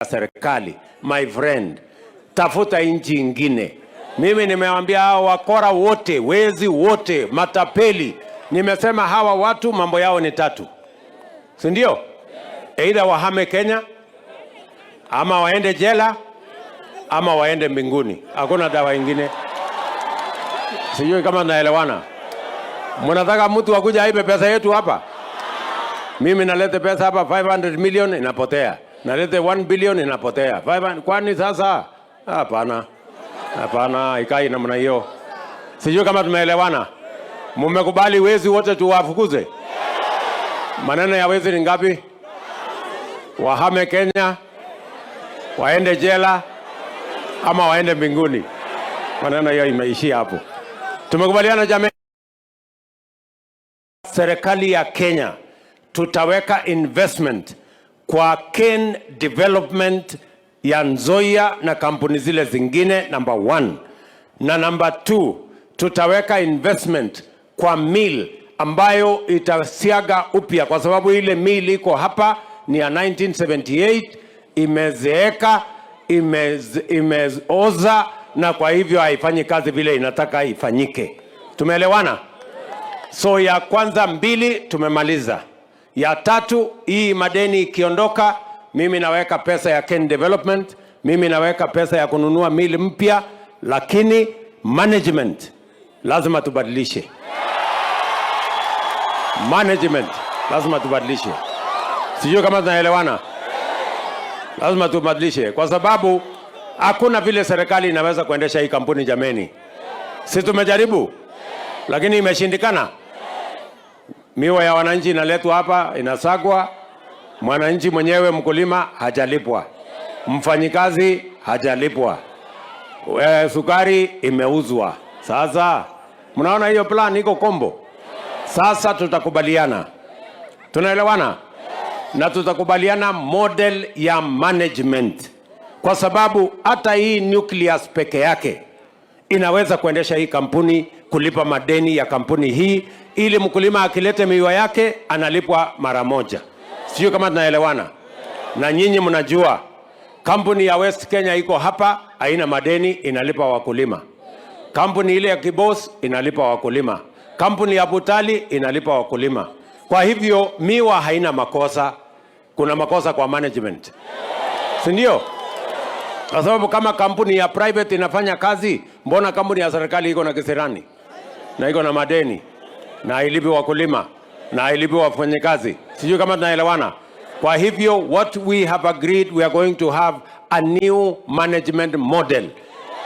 Serikali, my friend, tafuta nchi ingine. Mimi nimewambia hawa wakora wote, wezi wote, matapeli, nimesema hawa watu mambo yao ni tatu, si ndio? Either wahame Kenya ama waende jela ama waende mbinguni. Hakuna dawa ingine. Sijui kama naelewana. Mnataka mtu akuja aibe pesa yetu hapa? Mimi nalete pesa hapa 500 million inapotea, nalete 1 billion inapotea. 500, kwani sasa? Hapana, hapana, ikai namna hiyo. Sijui kama tumeelewana. Mumekubali wezi wote tuwafukuze? Maneno ya wezi ni ngapi? Wahame Kenya, waende jela ama waende mbinguni? Maneno hiyo imeishia hapo. Tumekubaliana jamii. Serikali ya Kenya tutaweka investment kwa cane development ya Nzoia na kampuni zile zingine, number one. Na number two, tutaweka investment kwa mill ambayo itasiaga upya, kwa sababu ile mill iko hapa ni ya 1978, imezeeka, imeoza na kwa hivyo haifanyi kazi vile inataka ifanyike. Tumeelewana? So ya kwanza mbili tumemaliza. Ya tatu, hii madeni ikiondoka, mimi naweka pesa ya cane development, mimi naweka pesa ya kununua mill mpya, lakini management lazima tubadilishe. Management lazima tubadilishe. Sijui kama tunaelewana. Lazima tubadilishe kwa sababu hakuna vile serikali inaweza kuendesha hii kampuni jameni. Si tumejaribu, lakini imeshindikana. Miwa ya wananchi inaletwa hapa, inasagwa, mwananchi mwenyewe mkulima hajalipwa, mfanyikazi hajalipwa, sukari imeuzwa. Sasa mnaona hiyo plan iko kombo. Sasa tutakubaliana, tunaelewana, na tutakubaliana model ya management, kwa sababu hata hii nucleus peke yake inaweza kuendesha hii kampuni, kulipa madeni ya kampuni hii, ili mkulima akilete miwa yake analipwa mara moja. Sijui kama tunaelewana. Na nyinyi mnajua kampuni ya West Kenya iko hapa, haina madeni, inalipa wakulima. Kampuni ile ya Kibos inalipa wakulima. Kampuni ya Butali inalipa wakulima. Kwa hivyo miwa haina makosa, kuna makosa kwa management, si ndio? Kwa sababu kama kampuni ya private inafanya kazi, mbona kampuni ya serikali iko na kisirani na iko na madeni na hailipi wakulima na hailipi wafanyakazi? Sijui kama tunaelewana. Kwa hivyo what we have agreed, we are going to have a new management model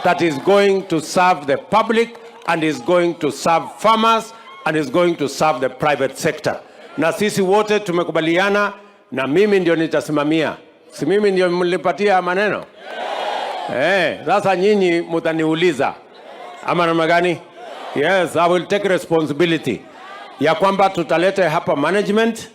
that is going to serve the public and is going to serve farmers and is going to serve the private sector. Na sisi wote tumekubaliana, na mimi ndio nitasimamia. Si mimi ndio mlipatia maneno? Sasa nyinyi mutaniuliza ama namna gani? Yes, I will take responsibility ya kwamba tutaleta hapa management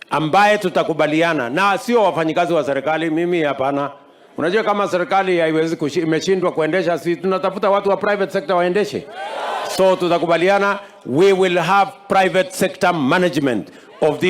ambaye tutakubaliana na sio wafanyikazi wa serikali. Mimi hapana. Unajua kama serikali haiwezi imeshindwa kuendesha, si tunatafuta watu wa private sector waendeshe. So tutakubaliana, we will have private sector management of the